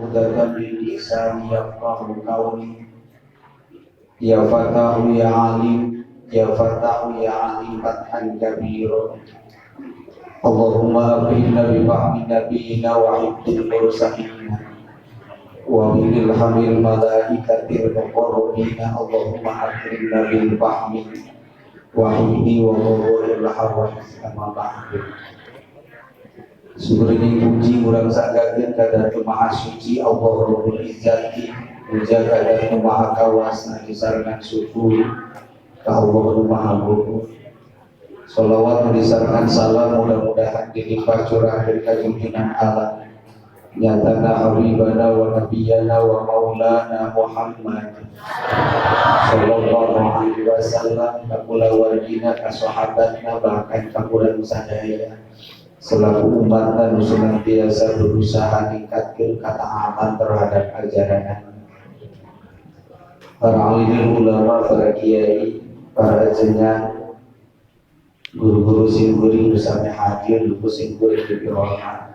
'uqdatan min lisani yafqahu qawli. Ya Fatahu ya Alim, ya Fatahu ya Alim fathan kabira. Allahumma afina bi fahmi nabiyina wa hifdzil mursalin wa bil hamil malaikatil muqarrabin. Allahumma akrimna bil fahmi wa hifdzi wa qawlil hawadis amma ba'du. Syukur ini puji urang sagakeun ka Datu Maha Suci Allah Rabbul Izzati, puja ka Datu Maha Kawasa disarengan syukur ka Allah Nu Maha Luhur. Salawat disarengan salam mudah-mudahan dilimpah curahkeun ka junjungan alam nyatana habibana wa nabiyana wa maulana Muhammad sallallahu alaihi wasallam, ka kulawargina, ka sahabatna, bahkan ka urang sadaya selaku umat nu senantiasa berusaha ningkatkeun kataatan terhadap ajaran para alim ulama, para kiai, para ajengan, guru-guru simkuring bersama hadir, guru simkuring dipihormat,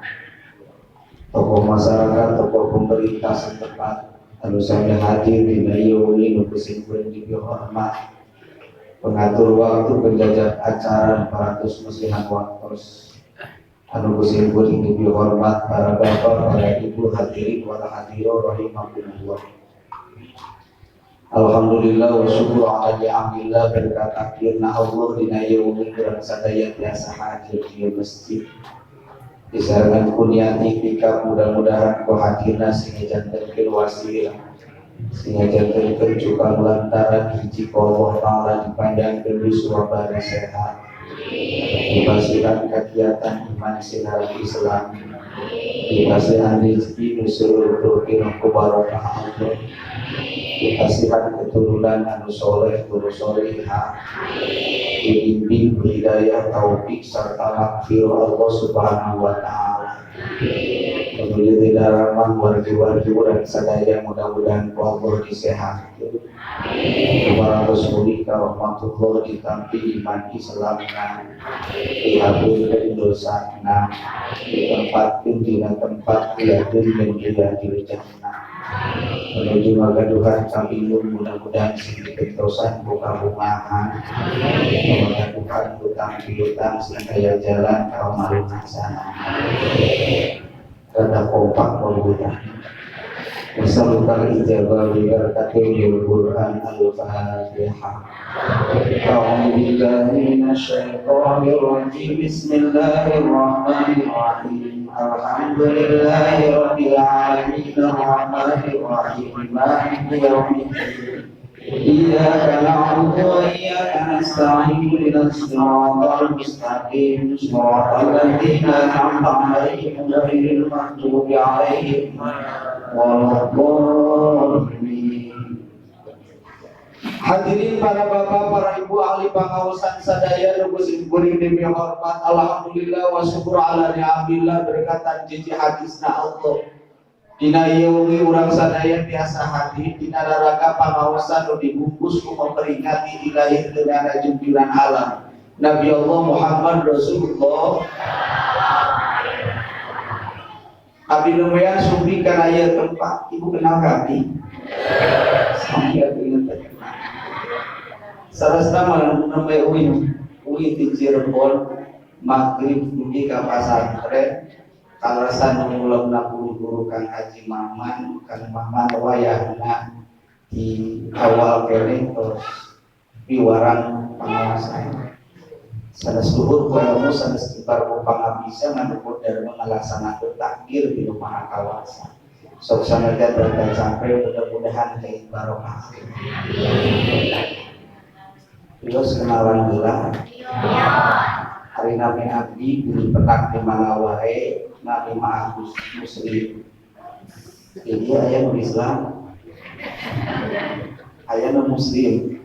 tokoh masyarakat, tokoh pemerintah setempat anu sami hadir dina ieu wengi, nu simkuring dipihormat, pengatur waktu, penjajah acara, parantos muslihan waktos anu simkuring dipihormat, para bapak, para ibu, hadirin wal hadirat rahimakumullah. Alhamdulillah wa syukur ala ni'amillah, berkat akhirna Allah dina ieu wengi urang sadaya tiasa hadir di masjid. Disarengan ku niat iktikaf, mudah-mudahan ku hadirna sehingga jantenkeun wasilah, sehingga jantenkeun cukang lantaran hiji ku Allah Ta'ala dipanjangkeun yuswa bari sehat, dipasihan kegiatan iman sinar Islam, dipasihan rezeki nu sururtur ku barokah Allah, dipasihan keturunan anu soleh guru solehah, dibimbing hidayah taufik serta makfirah Allah Subhanahu wa Ta'ala. Kemudian tidak ramah wargi-wargi urang sadaya, mudah-mudahan ku Allah disehatkeun, parantos mulih ka rahmatullah, ditampi iman Islamna, dihapunkeun dosana, ditempatkeun dina tempat riyadun min riyadil jannah, menuju magaduhan kabingung, mudah-mudahan sing digentosan ku kabungahan, magaduhan hutang piutang sing kaya jalan ka malunasan. Rada kompak pemuda. Nasalukal ijabah bi barakatil Quran. Al-Fatihah. A'udzu billahi minasyaitonir rajim. Bismillahirrahmanirrahim. Alhamdulillahi rabbil alamin arrahmanir rahim maliki yaumiddin. Iyyaka na'budu wa iyyaka nasta'in ihdinas siratal mustaqim siratal ladzina an'amta 'alaihim ghairil maghdubi 'alaihim waladdallin. Hadirin para bapak, para ibu, ahli pangaosan sadaya nu kuring dipihormat. Alhamdulillah wa syukur ala ni'amillah, berkatan jiji hadisna Allah. Dina ieu wengi urang sadaya tiasa hadir dina raraga pangaosan nu dibungkus ku memperingati dilahirkeunana junjuran alam Nabi Allah Muhammad Rasulullah. Abdi lumayan sumbi kana ieu tempat. Ibu kenal kami? Sampai abdi ingat kenal. Sarasna nembe uwi uwi di Cirebon maghrib dugi ka pasantren kalasan nu guru Kang Haji Maman. Kang Maman wayahna di awal keneh terus piwarang pangaosan, sanes luhur ku ilmu, sanes kibar ku pangabisa, ngan ukur dharma ngalaksanakeun takdir di Maha Kawasa. Sok sanajan rada capek, mudah-mudahan kain barokah. Terus kenalan heula. Hari nami abdi guru petak di mana wae, nami mah Agus Muslim. Jadi aya nu Islam, aya nu Muslim.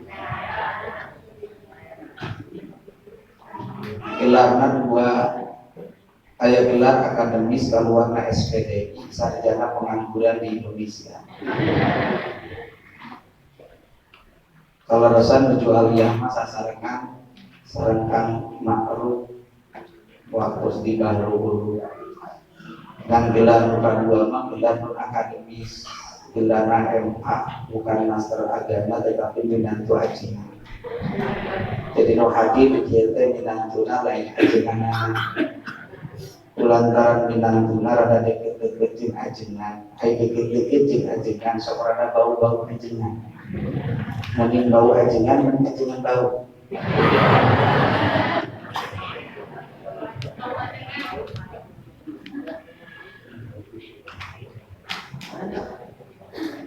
Gelarna dua, aya gelar akademis kaluarna SPDI, sarjana pengangguran di Indonesia. Kaleresan nuju aliyah mah sasarengan sareng Kang Ma'ruf waktu di Bahrul. Dan gelar nu kadua mah gelar non akademis, gelar MA bukan master agama tetapi minantu ajengan. Jadi nu hadir di dieu teh minantuna lain ajenganana. Kulantaran minantuna rada deket-deket jeung ajengan, ai deket-deket jeung ajengan sok rada bau-bau ajengan. Mending bau ajengan, mending ajengan bau.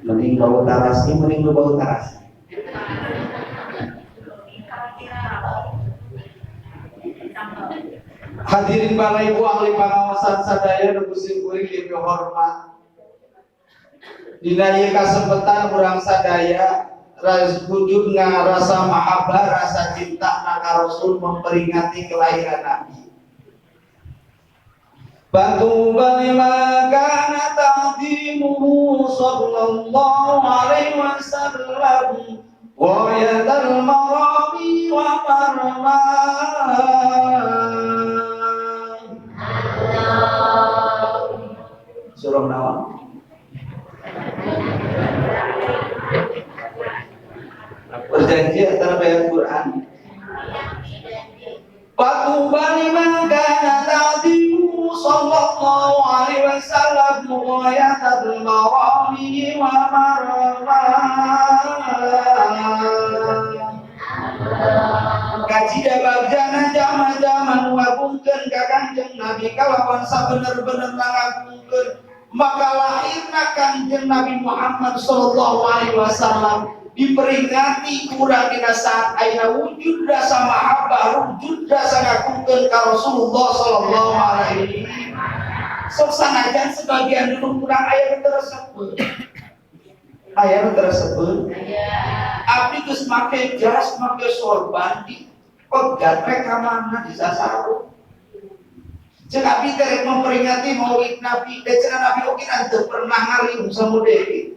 Mending bau tarasi, mending lu bau tarasi. Hadirin para ibu ahli pangaosan sadaya nu kusim kuring dipihormat. Dina ieu kasempetan urang sadaya wujud rasa mahabbah, rasa cinta na ka Rasul memperingati kelahiran Nabi. Fatuba lima kana ta'zimuhu sallallahu alaihi wasallam ghayatal marami wa marma. Surah naon? Perjanjian antara ayat Quran. Fatuba liman kana ta'zimuhu sallallahu alaihi wasallam ghayatal marami wa marma. Kacida bagjana jaman-jaman ngagungkeun ka Kangjeng Nabi kalawan sabener-bener ngagungkeun, maka lahirna Kangjeng Nabi Muhammad sallallahu alaihi wasallam diperingati kurang dina saat ayeuna wujud rasa mahabbah, wujud rasa ngagungkeun ka Rasulullah sallallahu alaihi. Sok sanajan sebagian dulu kurang aya nu teresep. Aya nu teresep. Abdi geus make jas, make sorban di pegat rek ka mana disasarung. Ceuk abdi teh rek memperingati Maulid Nabi, da cenah Nabi oge teu pernah ngariung samude.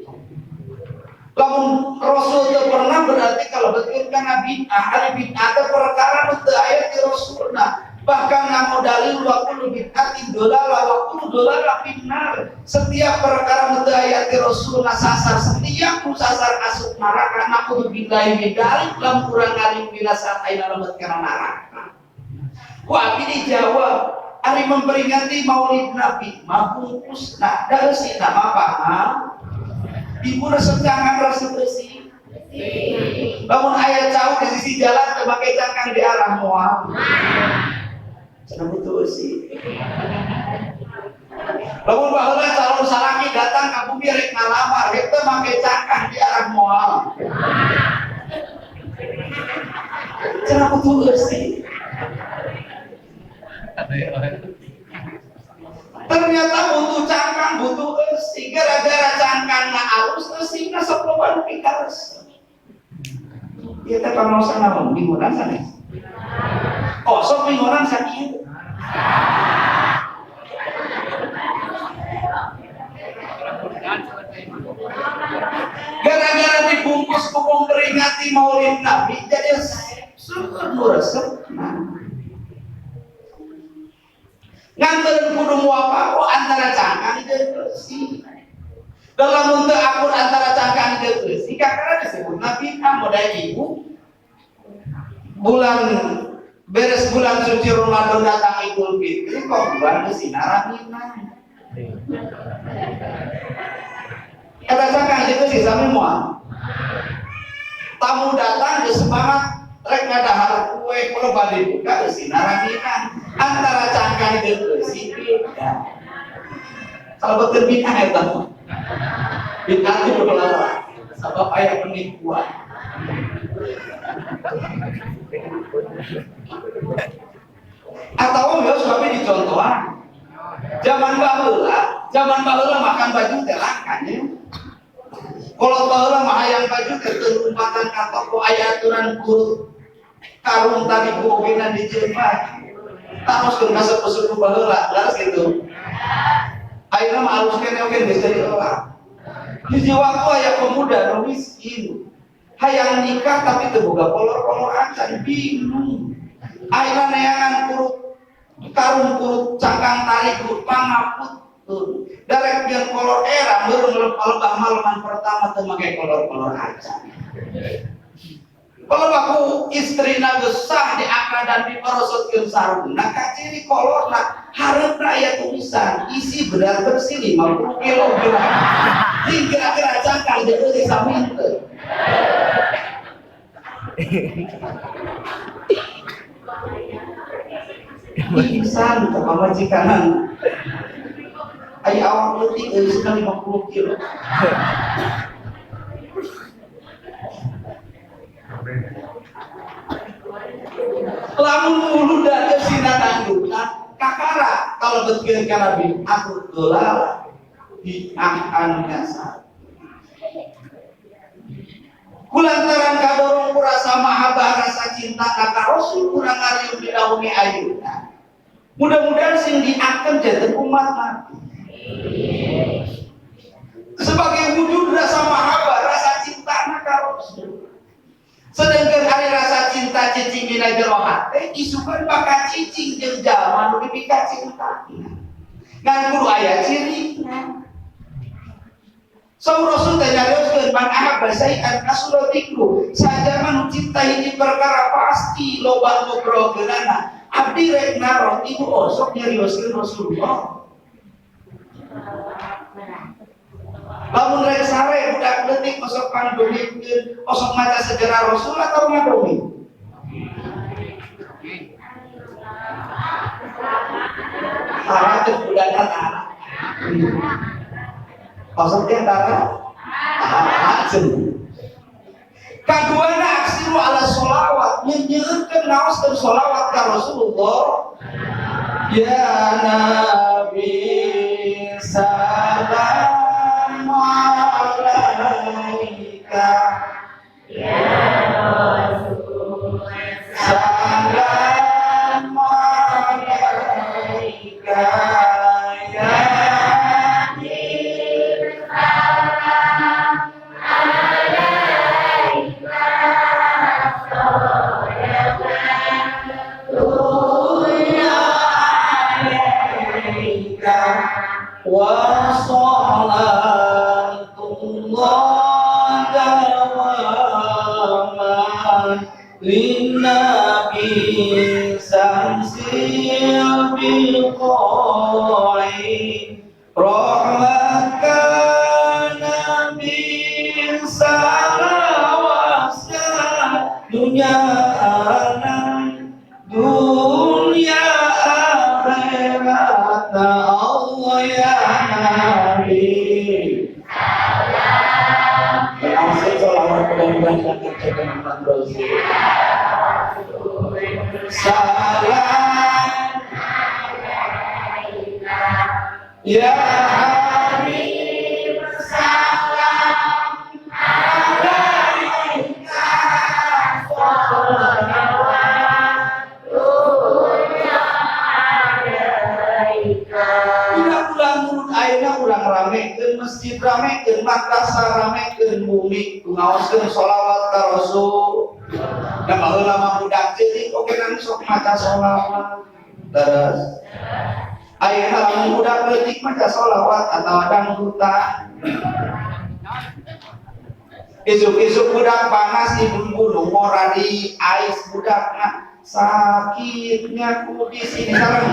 Lamun Rasul teu pernah berarti kalau betul kan Nabi ahli bid'ah teh perkara nu teu aya di Rasulna. Bahkan nganggo dalil wa kullu bid'atin dhalalah wa kullu dhalalah finnar. Setiap perkara nu teu aya di Rasulna sasar, setiap nu sasar asup neraka. Naudzubillahi min dzalik, lamun urang ngariung dina saat ayeuna lebet kana neraka. Ku abdi dijawab, ari memperingati Maulid Nabi mah bungkusna, da eusina mah paham. Ibu resep cangkang resep eusi. Lamun aya cau di sisi jalan teu make cangkang di arah moal. Cenah butuh eusi. Lamun baheula calon salaki datang ka bumi rek ngalamar, rek teu make cangkang di arah moal. Cenah butuh eusi. Ternyata butuh cangkang, butuh eusi. Gara-gara cangkangna alus, eusina sok loba nu pikaresep. Ieu teh pangaosan naon? Bingunan sanes? Oh, sok bingunan sakieu. Gara-gara dibungkus ku memperingati Maulid Nabi, jadi seueur nu resep. Nganteun kudu muwafaqah antara cangkang jeung eusi. Dalam untuk akur antara cangkang jeung eusi, kakara disebut Nabi modal ibu. Bulan beres bulan suci Ramadan datang Idul Fitri kok bulan eusina ramina. Eta cangkang jeung eusi sami moal. Tamu datang geus semangat rek ngadahar kue kalau bade buka eusina ramina. Antara cangkang jeung eusi beda. Kalau betul bid'ah eta mah. Bid'ah itu dolar sabab aya penipuan. Atau ya suami dicontohan. Zaman baheula makan baju teh langka nya. Kalau baheula mah hayang baju teh teu lompatan ka toko aya aturan kurut karung tadi ku ogena dijieun baju. Taroskeun ka sepuh-sepuh baheula, laras kitu. Ayeuna mah alus keneh oge geus jadi elak. Hiji waktu aya pemuda nu miskin, hayang nikah tapi teu boga kolor-kolor acan, bingung. Ayeuna neangan kurut karung kurut cangkang tarik kurut pangaput Darek yang kolor era meureun palebah malaman pertama teu make kolor-kolor acan. Kalau aku istrina geus sah di akra dan diperosotkeun sarungna kaciri kolorna hareupna aya tulisan isi berat bersih 50 kilogram. Jeung kira-kira cangkang jeung euy sami teu. Pingsan teh pamajikanan. Aya awak leutik eusina 50 kilo. Lamun muludan eusina dangdutan kakara kalebetkeun kana bid'ah dolalah bid'ah anu nyasar. Kulantaran kadorong ku rasa mahabbah rasa cinta ka Rasul kurang ngariung dina wengi ayeuna. Mudah-mudahan sing diakeun janten umat Nabi. Sebagai wujud rasa mahabbah rasa cinta ka Rasul. Sedangkan ari rasa cinta cicing dina jero hate isukan bakal cicing jeung jalma nu dipika cinta. Ngan kudu aya cirina. Saur Rasul teh nyarioskeun man ahabba syai'an kasura dzikru. Sajama nu cinta hiji perkara pasti loba ngobrolkeunana. Abdi rek naros ibu osok nyarioskeun Rasulullah. Lamun rek sare budak leutik osok pangdongengkeun, osok maca sejarah Rasul atau ngadongeng? Tara teh budakna tara. Osok teh tara. Tara cenah. Kaduana aksiru ala sholawat, nyeunyeurkeun naoskeun sholawat ka Rasulullah. Ya Nabi salam alaika ya Rasul salam alaika ya Nabi salam alaika salawatullah alaika wa salatullah dawaman linnabi samsil biqa'i rahmatkan nabi salawasya dunya anan dunya akhirat Allah ya Nabi. Salam ya Habib salam alaika salawatullah alaika. Ulah mulut ayeuna urang ramekeun masjid ramekeun madrasah ramekeun bumi ngaoskeun sholawat ka Rasul. Da baheula mah budak ceurik oge nang sok maca sholawat. Terus ayeuna lamun budak leutik maca sholawat atawa dangdutan. Isuk-isuk budak panas di gunung ngora di ais budakna sakitnya ku di sini sareng.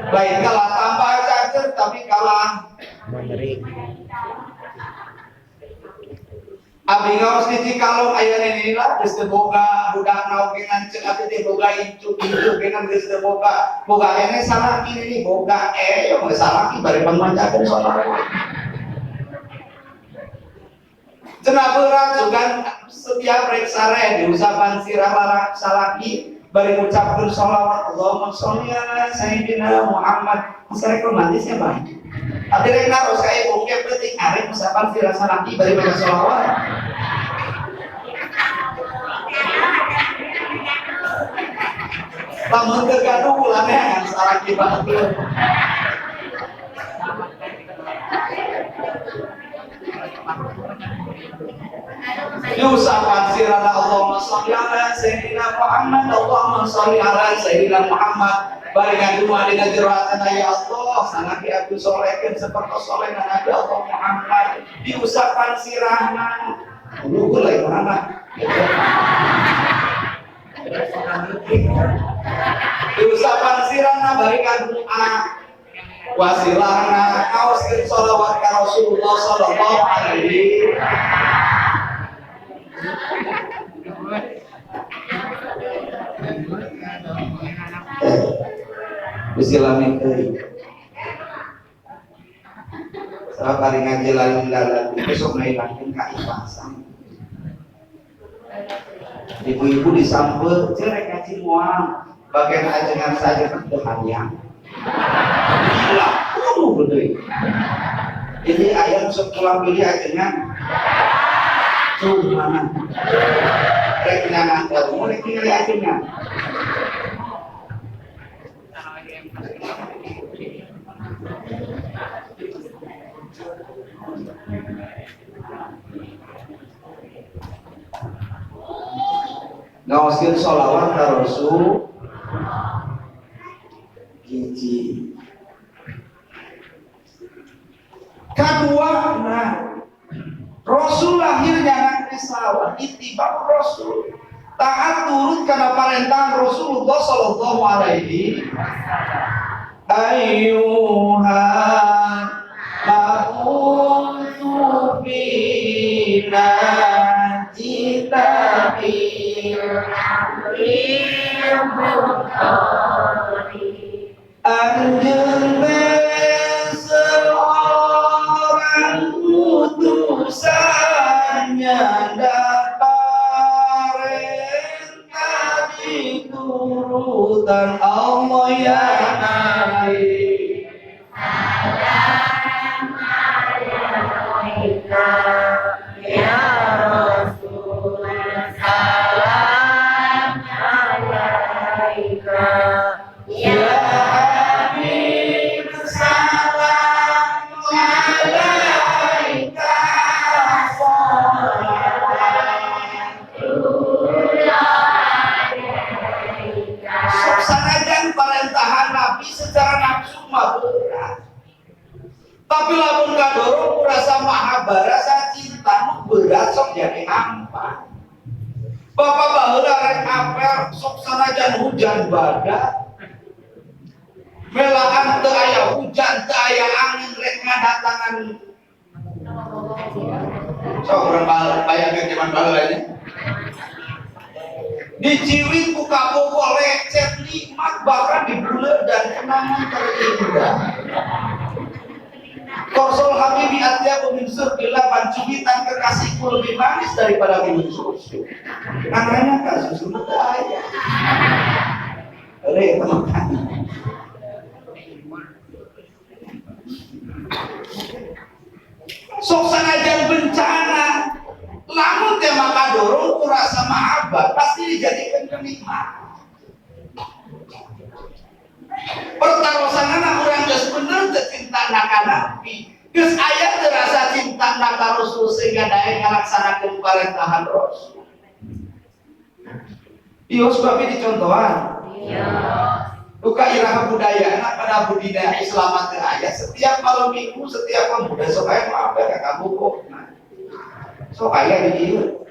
Lain kalah tambah cager tapi kalah menerik. Abdi ngaos di Cikalong aya ninilah geus teu boga budakna oge ngan ceuk abdi teh boga incu-incu ge ngan geus teu boga. Boga keneh salaki ini boga yo geus salaki bari pangmacakeun sholawat. Cenah berat sugan setiap rek sare diusapan sirah larak salaki bari ngucapkeun sholawat Allahumma sholli ala sayyidina Muhammad. Masa rek romantisnya Bang. Abdi rek naros ka ibu ge penting arek usapan sirah salaki bari maca sholawat. Lamun teu gaduh ulah neangan salaki batur. Diusapan sirana Allahumma Allahumma sholli ala sayyidina Muhammad, Allahumma sholli ala sayyidina Muhammad. Bari ngadua dina jero hatena ya Allah, salaki abdi solehkeun sapertos solehna Nabi Allah Muhammad, diusapan sirahna. Luhur lah mana? Diusapan sirahna bari ngadua. Wasilahna ngaoskeun sholawat ka Rasulullah sallallahu alaihi. Bisilami euy. Sabab ari ngaji lain lalaki besok ngahilangkeun kaikhlasan. Ibu-ibu disampeu cerek ngaji moal, bagian ajengan saja teu hayang. Gila, gede. Ini ayam sok pulang pilih ajengan. Cuma rek nyangan ilmu rek ningali ajengan. Ngaoskeun sholawat ka Rasul hiji. Kadua, nah Rasul lahirnya anak risalah, ittiba Rasul, taat turut karena perintah Rasulullah sallallahu alaihi ayyuha ma'utu bina kitabil anjeun teh seorang utusannya parentah diturutan Allah ya Nabi. Salam alaika ya Rasul, salam alaika ya Habib, salam alaika sok sanajan parentahan Nabi secara nafsu mah berat, tapi lamun kadorong ku rasa mahabbah, rasa cinta nu berat sok jadi hampa. Bapak baheula rek apel sok sanajan hujan badak, melaan teu aya hujan teu aya angin rek ngadatangan. Sok urang bayangkeun zaman baheula nya. Diciwit ku kabogo lecet nikmat bahkan dibule dan kenangan terindah. Korsol habibi atyabu min surbillah, pancubitan kekasihku lebih manis daripada minum susu. Namanya ka susu mah teu aya. Eueuh makan. Sok sanajan bencana, lamun teh maka dorong ku rasa mahabbah pasti dijadikan kenikmatan. Pertarosanana urang geus bener teu cinta ka Nabi, geus aya teu rasa cinta ka Rasul sehingga daek ngalaksanakeun parentahan Rasul. Ieu sebab dicontohan. Iya. Duka iraha budayana pada budaya Islam teu aya setiap malam minggu setiap pemuda sok aya nu apel ka kabuku. Sok aya di dieu.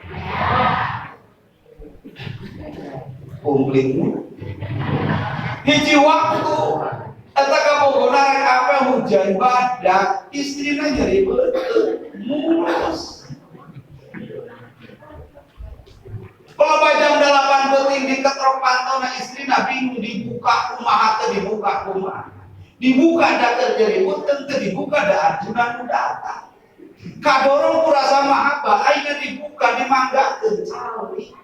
Kumplitnya. Hiji waktu eta kabogona rek apel hujan badak, istrina nyeri beuteung, mulus. Kalau jam 8 peuting diketrok pantona istrina bingung dibuka kumaha teu dibuka kumaha. Dibuka da keur nyeri beuteung teu dibuka da Arjuna nu datang. Kadorong ku rasa mahabbah ayeuna dibuka dimanggakeun calik.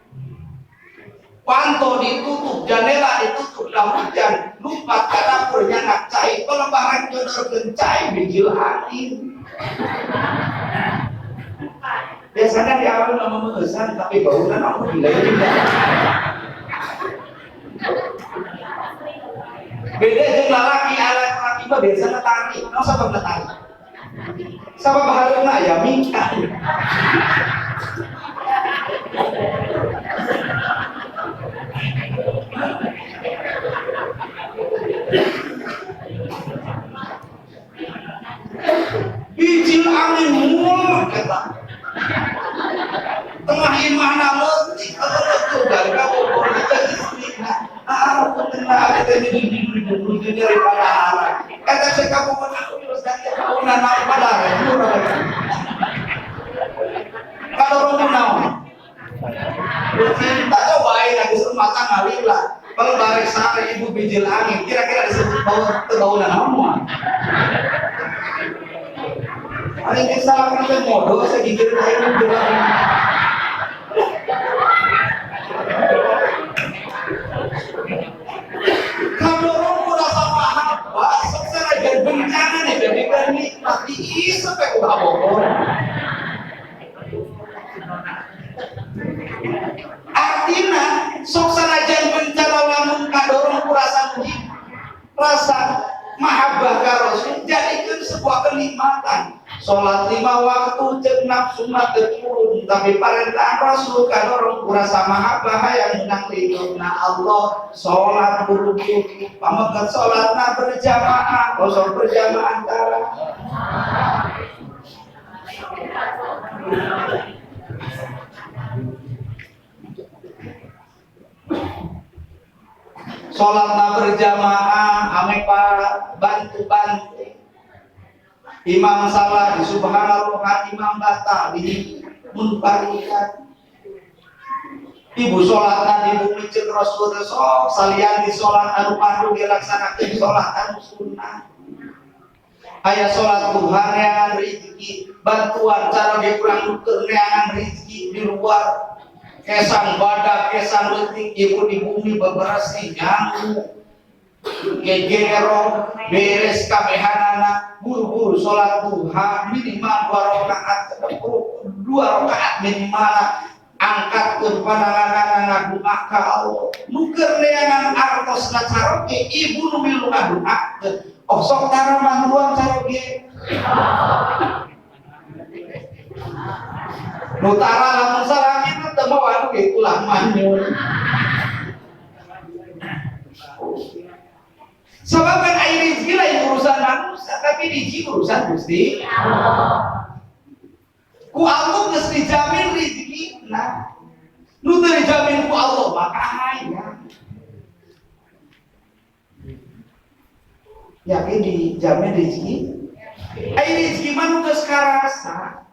Panto ditutup, jendela ditutup, dah hujan, lumpat ke dapur nyanak cai, kalau barang nyodorkeun cai bijil angin. Biasanya di awal mah memesan, tapi bauna aku gila-gila. Beda jeung lalaki, lalaki mah biasanya tarik, no sabab tarik. Sabab hareuna ya mingkang. Bijil angin muluk eta. Tengah imahna leutik atuh dari ka Bogor teh istrina. Ah, tengah teh di nyeri padahara. Eta cek ka Bogor aku geus datang kauna naon padahara. Kalau romo naon? Cinta coba aing geus mata ngalila. Kalau barek sare ibu bijil angin, kira-kira disebut bau teu bauna naon moal. Aing geus salah kana teh modho sagigir aing geura. Kadorong ku rasa mahabbah sok sanajan bencana nih jadikeun nikmat diisep we ku Bogor. Artina sok sanajan bencana lamun kadorong ku rasa muji rasa mahabbah ka Rasul jadikeun sebuah kenikmatan. Salat 5 waktu ceuk nafsu mah teu turun tapi parentah Rasul kadorong ku rasa mahabbah hayang menang ridhona Allah. Salat buru-buru pameget salatna berjamaah kosong berjamaah antara salatna berjamaah ame bantu-bantu. Imam salah di subhanallah, imam batal di munfaridan. Ibu salatna di bumi ceuk Rasul sok salian di salat anu fardu dilaksanakeun salat anu sunnah. Aya salat duha neangan rezeki, bantuan cara ge kurang nuker neangan rezeki di luar. Kesang badak, kesang leutik ibu di bumi bebersih nyangu. Gegero beres kabehanana buru-buru salat duha minimal 2 rakaat, 2 rakaat minimal angkatkeun pandanganana ngadoa ka Allah. Nu keur neangan artosna caroge ibu nu milu ngadoakeun. Oh sok tara mantuan caroge. Nu tara lamun salaki teu mawa anu ge ulah manyun. Sebab kan air rezeki lain urusan manusia, tapi rezeki urusan Gusti Allah. Ku Allah geus dijamin rezeki, nah nu teu dijamin ku Allah maka hayang. Yakin dijamin rezeki? Air rezeki mah nu geus karasa.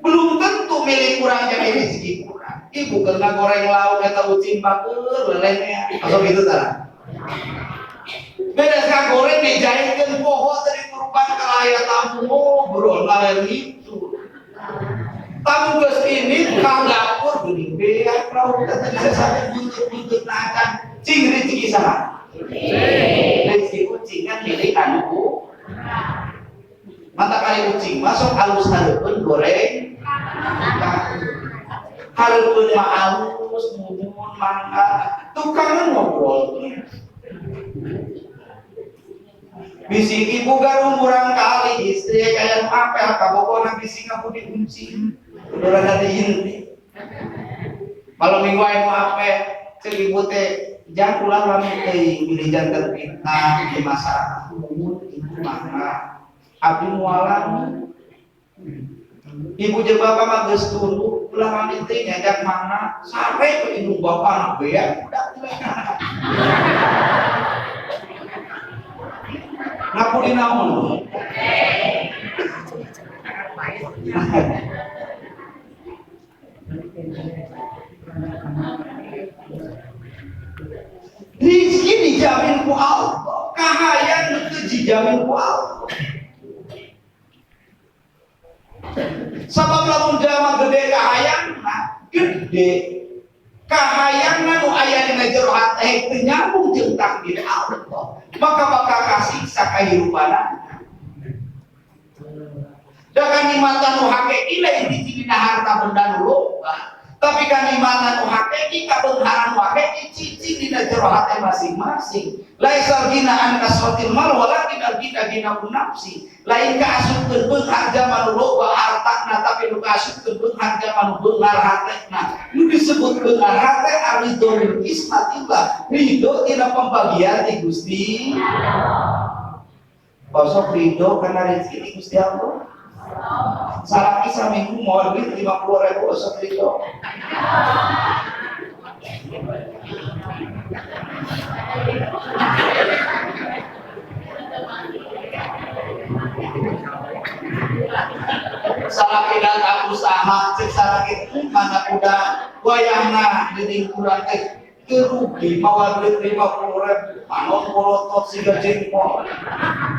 Belum tentu milik kurang jadi rezeki kurang. Ibu kena goreng lauk eta ucing baker lelehnya. Atau gitu tara. Beres goreng dijahitkan poho dari kurban kalaya tamu ngobrol ngalir itu. Tamu geus ini ka dapur geuning beak lauk teh bisa sampe buntut-buntut acan cing rezeki saha? Rezeki ucing kan milik anu ku. Mata kali ucing masuk alus hareupeun goreng. Hareupeun mah alus mumun mangga tukangan ngobrol. Bisi ibu garung kurang kali istri kayak apel kabogona bisi ngaku dikunci udah rada diinti. Malam minggu aya nu apel ceuk ibu teh jangan ulah lami teuing bilih janten fitnah di masyarakat umum ibu mangga abdi mualan. Ibu jeung bapak mah geus tunduk ulah lami teuing ngajak mangga sare we indung bapak na beak budak teh. Ngaku di naon? Rizki dijamin ku Allah, kahayang teu dijamin ku Allah. Sabab lamun jalma gede kahayangna, gede kahayangna nu aya dina jero hate teu nyambung jeung takdir Allah, maka bakal kasiksa kahirupanana. Da kanikmatan nu hakiki lain dicilina harta benda nu loba, Tapi kanikmatan nu hakiki kabeungharan nu hakiki cicing dina jero hate masing-masing. Laisal ghina an kasratil mal walakin al ghina ghinaun nafsi. Lain kaasupkeun beunghar jaman nu loba hartana tapi nu kaasupkeun beunghar jaman nu beunghar hatena. Nu disebut beunghar hate aridho min qismatillah, ridho tina pembagian ti Gusti. Kosok ridho kana rezeki ti Gusti Allah. Salaki saminggu mau duit 50.000 osok ridho. Salaki datang usaha, cek salaki mana udah wayahna di kurang teh kerugi mawa duit 50.000 panon polotot siga jengkol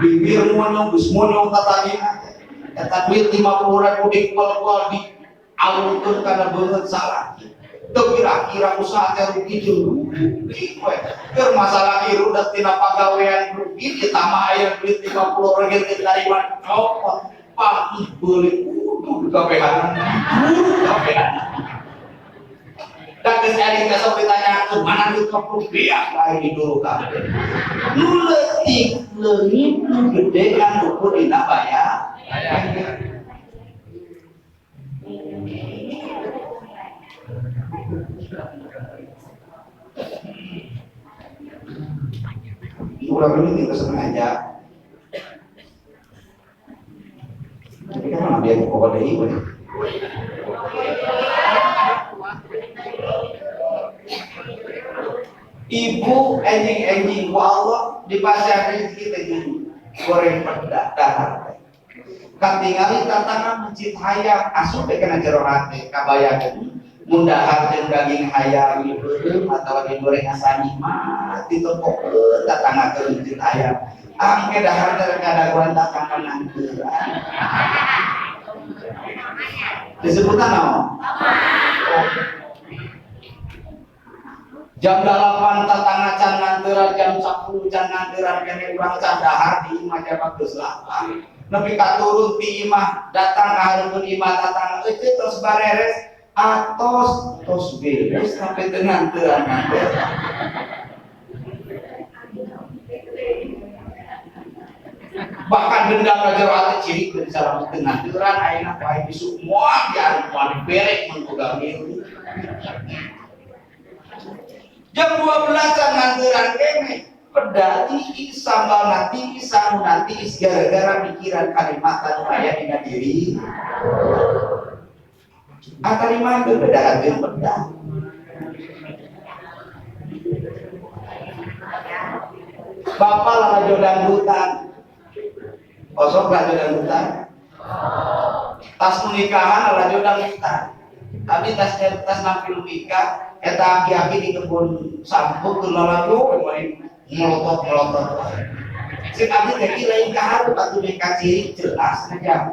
bibir monyong geus monyong tatagina teh. Eta duit 50.000 dikual-kual di alurkeun kana beungeut salaki. Teu kira-kira usaha teh rugi jeung rugi we. Keur masalah ieu rudet tina pagawean rugi ditambah aya duit 50.000 ditarima copot. Pang beuli kudu dikabehan. Kudu kabehan. Da geus ari teh sok ditanyakeun mana duit 50 biak lain di dulu kabeh. Nu leutik leungit nu gede kan ukur dina bayar. Ulang ini tidak sengaja. Tapi kan mana dia pokok deui we. Ibu enjing-enjing ku Allah di pasar rezeki teh goreng pedak dahar teh. Katingali tatangan masjid hayam asup teh kana jero hate kabayakeun mun dahar jeung daging hayam dibeureum atawa digoreng asa nikmat ditepokeun tatangga ke masjid hayam. Angke dahar teh kadaguan tatangan nangkeuran. Disebutan naon? Jam 8 tatangga can nangkeuran, jam 10 can nangkeuran kene urang can dahar di imah jabak geus lapar. Nepi ka turun ti imah datang ka hareupeun imah tatangga euceu terus bareres atos tos beres sampai teu nangkeuran nangkeuran. Bahkan dendam raja ratu cilik dari salam tengah nangkeuran ayeuna bae besuk moal diarep moal diberek mun boga milu. Jam 12 can nangkeuran kene pedati sambal nanti sangu nanti gara-gara pikiran kalimat anu aya dina diri. Atarima itu beda jeung pedah. Bapak lalajo dangdutan. Osok lalajo dangdutan. Tas nikahan lalajo dangdutan. Tapi tas tas nampil nikah eta aki-aki di kebun sampuk keur lalajo melotot-melotot. Cek abdi teh ki lain kaharup atuh meka ciri jelas aja.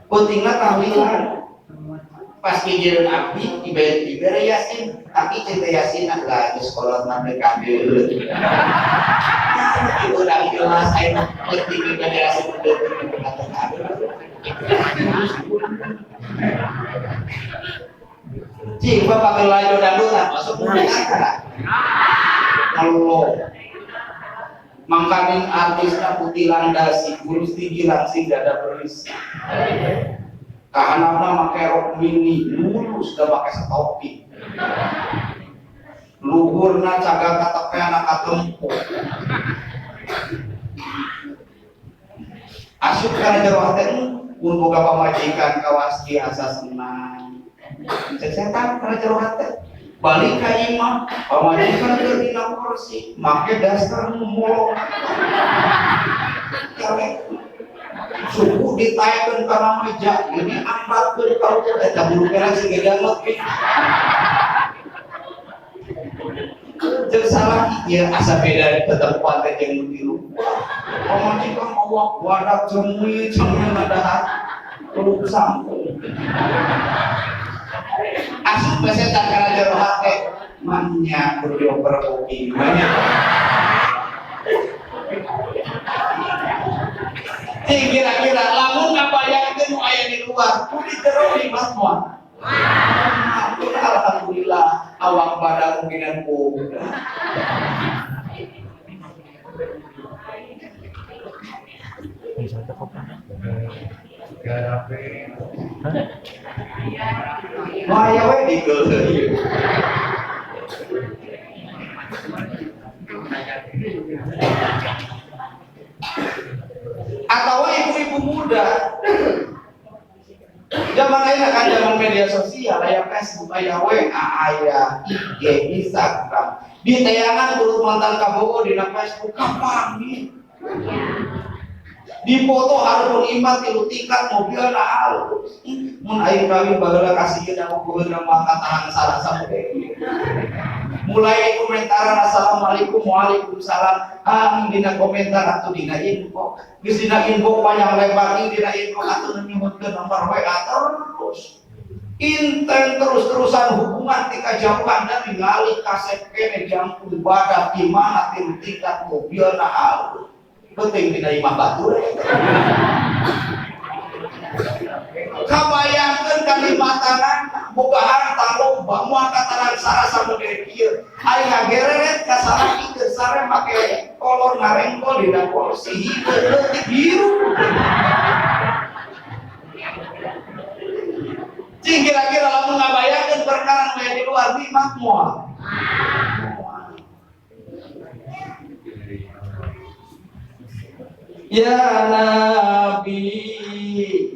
Pentingna tahlilan. Pas pikiran abdi dibere yasin, tapi cinta yasin adalah di sekolah sampai kabel. Ibu urang jelas aya penting dibere yasin kata kabel. Cing bapak lalajo dangdutan masuk mudik kalau mangkaning artisna putih landasi kurus tinggi langsing dada berisi kahanapna make rok mini mulus da make setopi luhurna cagar katepeana katempo asup kana jero hate mun boga pamajikan kawas asa senang cek setan kana jero hate balik ka imah pamajikan keur dina kursi make daster nu molok karek suku ditaekeun kana meja ini ambatkeun ka luhur eta bulu kerang siga jangot jeung salah ieu asa beda di tetempan teh jeung nu di luar pamajikan awak wadak cemuit cemuit dahar kudu sampung asup setan kana jero hate manya kudu dioper kopi manya. Cing kira-kira lamun ngabayangkeun nu aya di luar kudu jero nikmat moal. Ampun, alhamdulillah awak badan mungkinan boga. Wah ya we digeuleuh. Atau ibu-ibu muda. Zaman ayeuna kan zaman media sosial, aya Facebook, aya WA, aya IG, Instagram. Di tayangan turut mantan kabogo dina Facebook kapanggih. Di foto harupun imat tilu tingkat mobilna alus. Mun aing kawin baheula kasieun mobilna mah katahan salah sampe. Mulai komentaran assalamualaikum waalaikumsalam, ah dina komentar atuh dina inbox. Geus dina inbox panjang lebar dina inbox atuh nyuhunkeun nomor WA terus. Inten terus-terusan hubungan tika jauhan dan ningali kasep kene jangkung badak gimana tilu tingkat mobilna alus. Penting dina imah batur. Kabayangkeun kalimatanana boga harta loba moal kataran sarasa model kieu. Ari ngagereret ka salaki keur sare make kolor ngarengkol dina kursi hideung leutik biru. Cing kira-kira lamun ngabayangkeun perkara nu di luar nikmat moal. Ya Nabi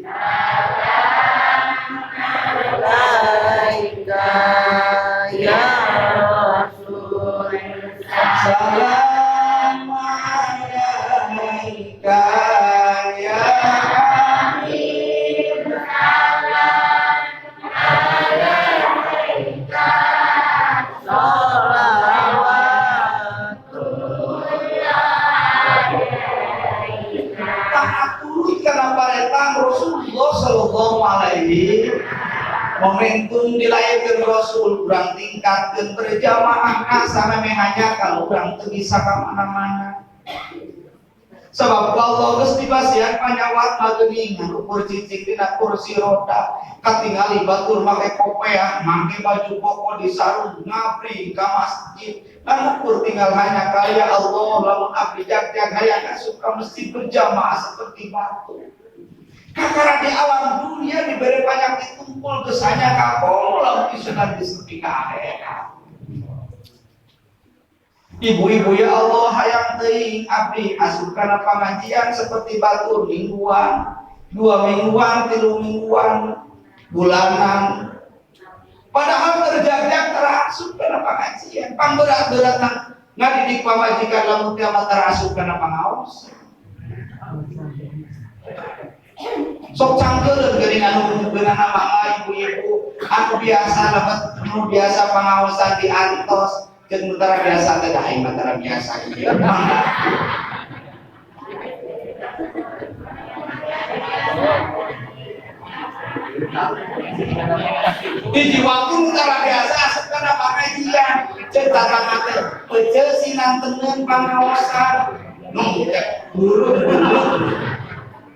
salam alaika ya Rasul, salam alaika ya Habib, salam alaika sholawatullah karena paretang Rasulullah sallallahu alaihi momentum dilahirkan Rasul kurang tingkatkan berjamaah sampai hanya kalau kurang teu bisa ka mana-mana. Sebab Allah geus dibasihan panyawat mageuningan ukur cicing dina kursi roda katingali batur make kopeah make baju koko disarung ngabri ka masjid lan ukur tinggal hanya kaya Allah lamun abdi jag-jag hayang asup ka masjid berjamaah seperti batu. Kakara di alam dunia diberi penyakit tumpul geus hanya ka lamun isunan disepi ka akhirat. Ibu-ibu ya Allah hayang teuing abdi asup kana pangajian seperti batur mingguan, 2 mingguan, 3 mingguan, bulanan. Padahal terjagjag terasup kana pangajian, pangberat-beratna ngadidik pamajikan lamun teu terasup kana pangaos. Sok cangkeureun geuning anu beunana mah ibu-ibu anu biasa lebet anu biasa pangaosan diantos jeung tara biasa teh da aing mah tara biasa ieu. Hiji waktu tara biasa asup kana pangajian jeung tatangga teh peuceul sinanteneun pangaosan nu teh buru-buru.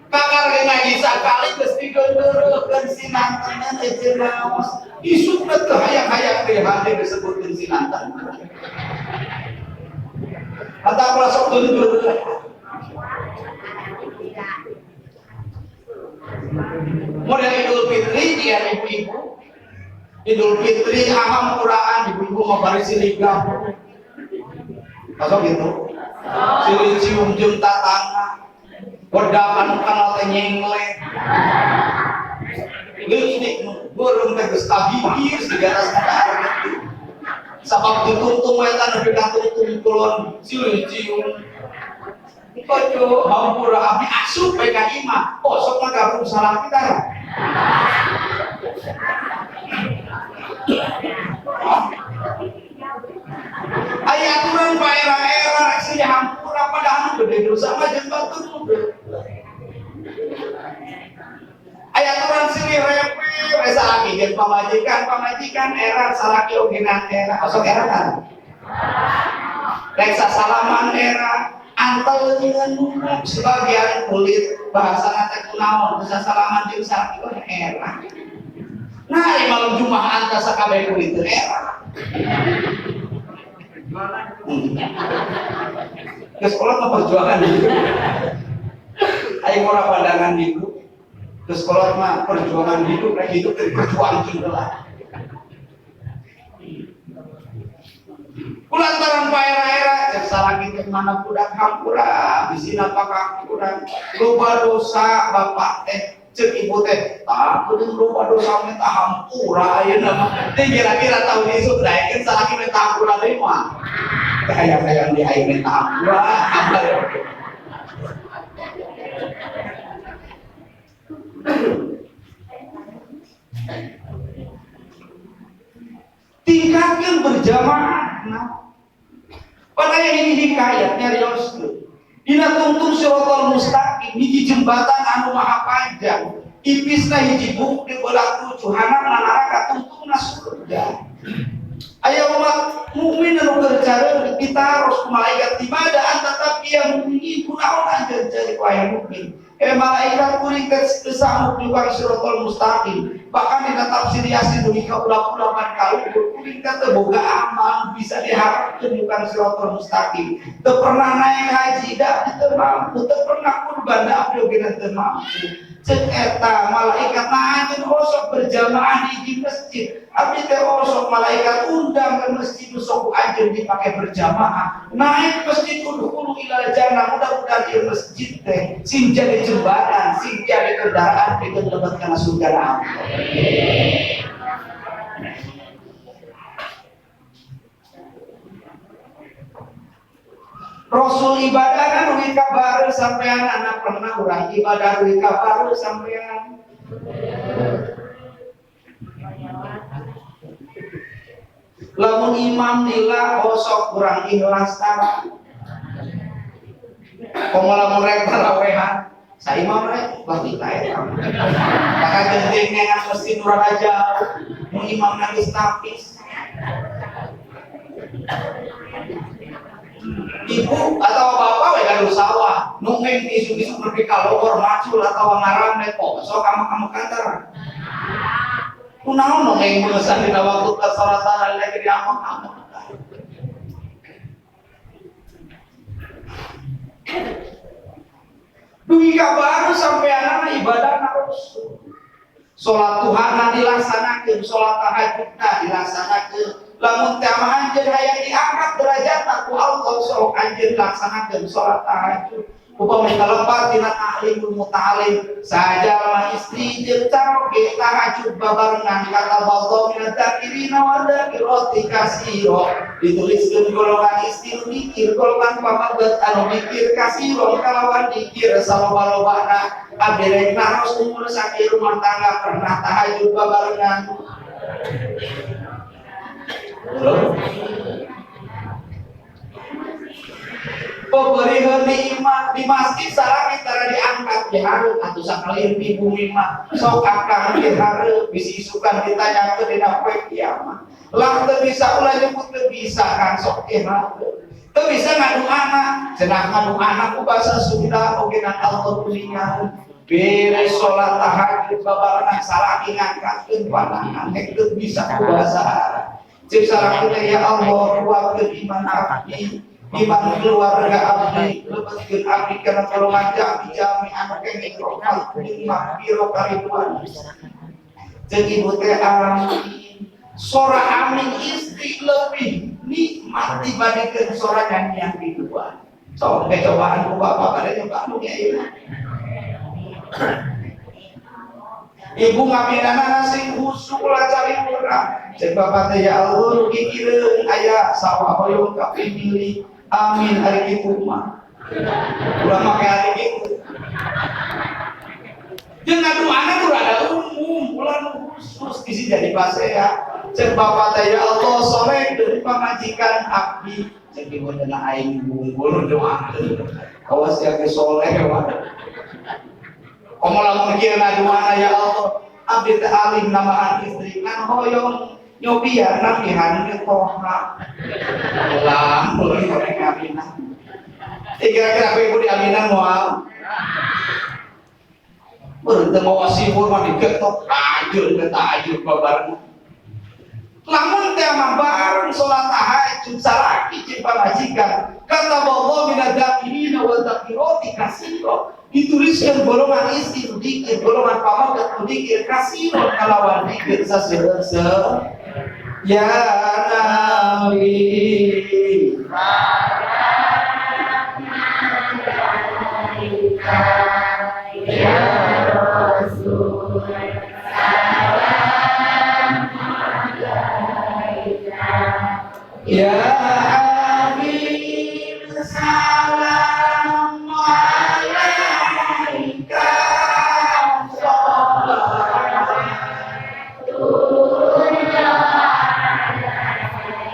Kakar ngaji sakali geus digeuleukeun sinanteneun euceun naos. Isukna teu hayang-hayang teh hade disebutkeun sinanten. Atawa sok geuleuh. Model Idul Fitri ya ibu-ibu. Idul Fitri ahampuraan ibu-ibu mah bari silih gabung. Masuk gitu. Silih cium jeung tatangga. Wedakan kana teh nyenglek. Leutik beureum teh geus kagigir di atas muka. Sabab ditungtung we teh nepi ka tungtung kulon silih cium. Koco hampura abdi asup we ka imah. Oh sok mah gabung salah kita. Aya aturan pa era-era rek silih hampura padahal nu gede dosa mah jeung batur nu gede. Aya aturan silih repe we salaki jeung pamajikan, era salaki ogenan era. Osok era kan? Rek sasalaman era, antel leungeun sebagian kulit bahasana teh kunaon bisa salaman jeung salaki oge era. Nah, malam Jumat anta sakabeh kulit teu era. Ke sekolah mah perjuangan hidup. Aing ora pandangan hidup. Ke sekolah mah perjuangan hidup, rek hidup teh perjuangkeun heula. Kulantaran paera-era cek salaki teh mana budak hampura, bisina pakak kurang. Loba dosa bapak teh cek ibu teh, tah kudu loba dosa mah tah hampura ayeuna mah. Teh kira-kira tahun isuk daekeun salaki mah tah hampura deui mah. Teh hayang-hayang di aing mah tah hampura. Tingkatkan berjamaah. Nah, pada ini hikayat nyarioskeun. Dina tungtung siratal mustaqim hiji jembatan anu maha panjang. Ipisna hiji buk dibelah tujuh hanapna neraka tungtungna surga. Aya umat mukmin anu keur careung ditaros ku malaikat di mana anta tapi ya mukminin kunaon anjeun cari ku aya mukmin. Malaikat kuring teh samuk di siratal mustaqim. Bahkan dina tafsir Yasin dugi ka ulah-ulaman kaluhur kuring teh teu boga amal bisa diharapkeun di siratal mustaqim. Teu pernah naik haji da teu mampu, teu pernah kurban da abdi oge teu mampu. Ceuk eta malaikat nah anjeun osok berjamaah di masjid. Abdi teh osok malaikat undang ke masjid sok anjeun dipake berjamaah. Naik masjid udhulu ilal jannah, mudah-mudahan ieu masjid teh sing jadi jembatan, sing jadi kendaraan pikeun lebet kana surga Allah. Rasul ibadah kan dugi ka bareu sampean anak pernah urang ibadah dugi ka bareu sampean. Lamun imam lila osok kurang ikhlas tara. Komo lamun rek tarawehan, sa imam rek lah lila eta. Maka genting ngan mesti urang aja mun imam nangis tapis. Ibu atau bapak we gaduh sawah, nungeng isuk-isuk nepi ka luhur macul atawa ngaramnet sok kamu kantor. Kunaon nungeng beungesan dina waktu kasalatan lagi di amang-amang. Dugi ka baru sampeanana ibadahna rasul. Salat Tuhana dilaksanakeun, salat tahajudna dilaksanakeun. Lamun teh mah anjeun hayang diangkat derajatna ku Allah sok anjeun laksanakeun salat tahajud. Upami kalepat dina ta'limul muta'alim sajalma istri jeung caroge tahajud babarengan kata Allah minadz dzakirina wa dzakirati katsira. Dituliskeun golongan istri nu dikir, golongan pamaget anu dikir katsira kalawan dikir saloba-lobana. Abdi rek naros umur sakieu rumah tangga pernah tahajud babarengan. Pemberian di imah di masjid salaki tara diangkat di hareup atuh sakali di bumi mah sok akang di hareup bisi isukan ditanyakeun dina poe kiamat lah teu bisa ulah nyebut teu bisa kan sok di hareup teu bisa ngadu anak cenah ngadu anak ku basa Sunda oge na Allah kuningan beres salat tahajud babarengan salaki ngangkatkeun pandangan hek teu bisa ku bahasa Arab. Cek salaki teh ya Allah kuatkeun iman abdi, iman keluarga abdi, lebetkeun abdi kana golongan jami-jami anu kenging rahmat jeung maghfirah kariduan. Cek ibu teh amin. Sora amin istri lebih nikmat dibandingkeun sora nyanyian biduan. Sok cobaan ku bapak pada nyoba nu ayeuna. Ibu ngaminana sing husuk ulah cari murah. Cek bapak teh ya Allah rugi kireung aya sawah hoyong kapimilih. Amin ari kitu mah. Ulah make ari kitu. Jeung ngaduana nu rada umum, ulah nu khusus bisi jadi pasea. Cek bapak teh ya Allah soleh deui pamajikan abdi. Cek ibu teh aing bunggul doakeun. Awas ya ge soleh wae. Komo lamun kieu ngaduana ya Allah abdi teh alim namahan istri ngan hoyong nyobian nampihan ke toha. Ulah ulun koreng aminah. Kira-kira aku ibu di aminah moal. Beureum mawa sibur mah digetok ajur eta ajur babareng. Lamun teh mah bareng salat tahajud salaki jeung pamajikan, kata Allah minadz-dzakirina wa dzakirati katsira. Dituliskan golongan istri dikir, golongan pamajikan dikir katsira kalawan dikir saseueur. Ya Nabi ya Rasul salam alaika ya Habib salam alaika salamatullah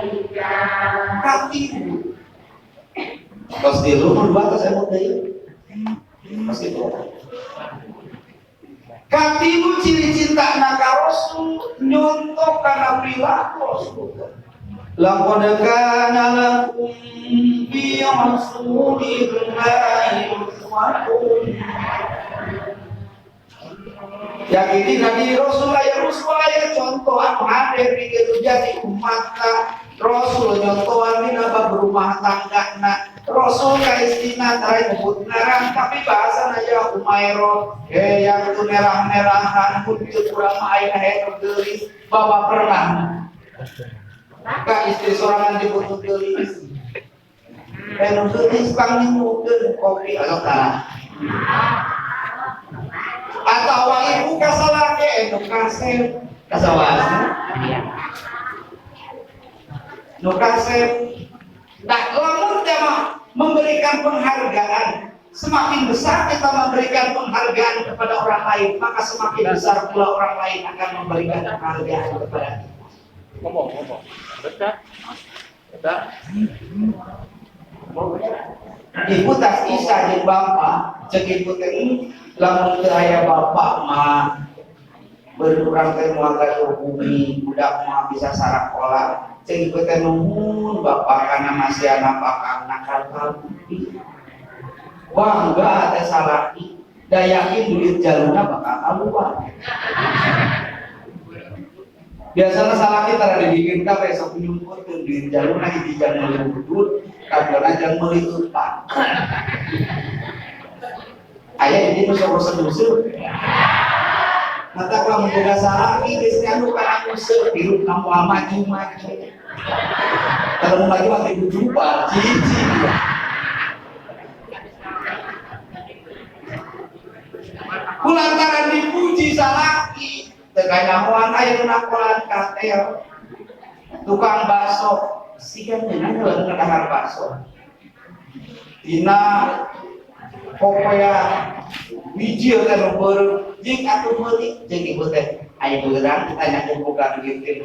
alaika. Katibu tos di luhur batas emot deui pasti itu. Katilu ciri cinta naka Rasul nyontoh karena perilaku Rasul. Laqad kana lakum fi rasulillahi uswatun. Yang ini Nabi Rasul aya Rasul aya contoh anu hadir di jadi umat Rasul nyontohan dina bab rumah tangga na. Rasul ka istrina tara nyebut ngaran tapi bahasana ya Umairah yang tu merah-merahan pun teu kurang mah ayeuna hayang geulis bapak pernah ka istri sorangan disebut geulis nu geulis pangnyukeun kopi atau tara atawa ibu ka salaki nu kasep kasawasna nu kasep. Nah, lamun teh memberikan penghargaan, semakin besar kita memberikan penghargaan kepada orang lain, maka semakin besar pula orang lain akan memberikan penghargaan kepada kita. Ngomong. Betul. Betul. Ibu tas isa jeung bapak, ceuk ibu teh lamun teu aya bapak mah berurang teh moal gaduh bumi, budak mah bisa sarakola. Ceuk ibu teh nuhun bapak kana masih anak nakal bukti. Bangga teh salaki, da yakin duit jaluna bakal kaluar. Biasana salaki tara dibikin kabeh sok nyumputkeun duit jaluna hiji jang meuli udud, kaduana jang meuli eupan. Aya ini nu sok resep-resep. Mata kalau boga salaki geus anu kana nguseup hirup ka moal maju-maju. Kalau mau maju mah ibu jumpa, cici. Kulantaran dipuji salaki, teu kanyahoan aya nu nakolan katel. Tukang bakso, siga ngeunah lamun ngadahar bakso. Dina kopea biji teh nu beureum jeung atuh meuli jeung ibu teh aya beurang ditanyakeun bukan duit teh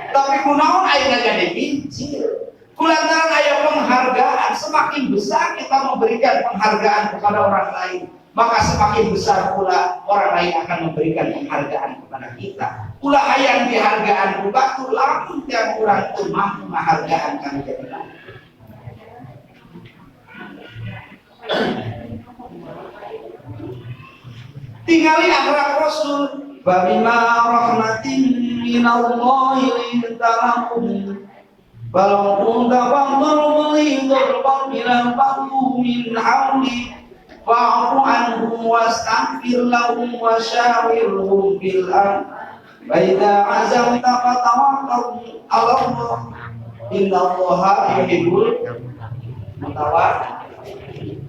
tapi kunaon ayeuna jadi bijil kulantaran aya penghargaan. Semakin besar kita memberikan penghargaan kepada orang lain, maka semakin besar pula orang lain akan memberikan penghargaan kepada kita. Ulah hayang dihargaan ku batur lamun tiap urang teu mampu ngahargaan kana jadi batur. Tingali akhlak Rasul, babima rahmatin minallahi linta lahum walau kunta faddan ghalidhal qalbi lanfaddu min hawlik fa'fu anhum wastaghfir lahum wasyawirhum fil amr fa idza azamta fatawakkal 'ala Allah innallaha yuhibbul mutawakkilin.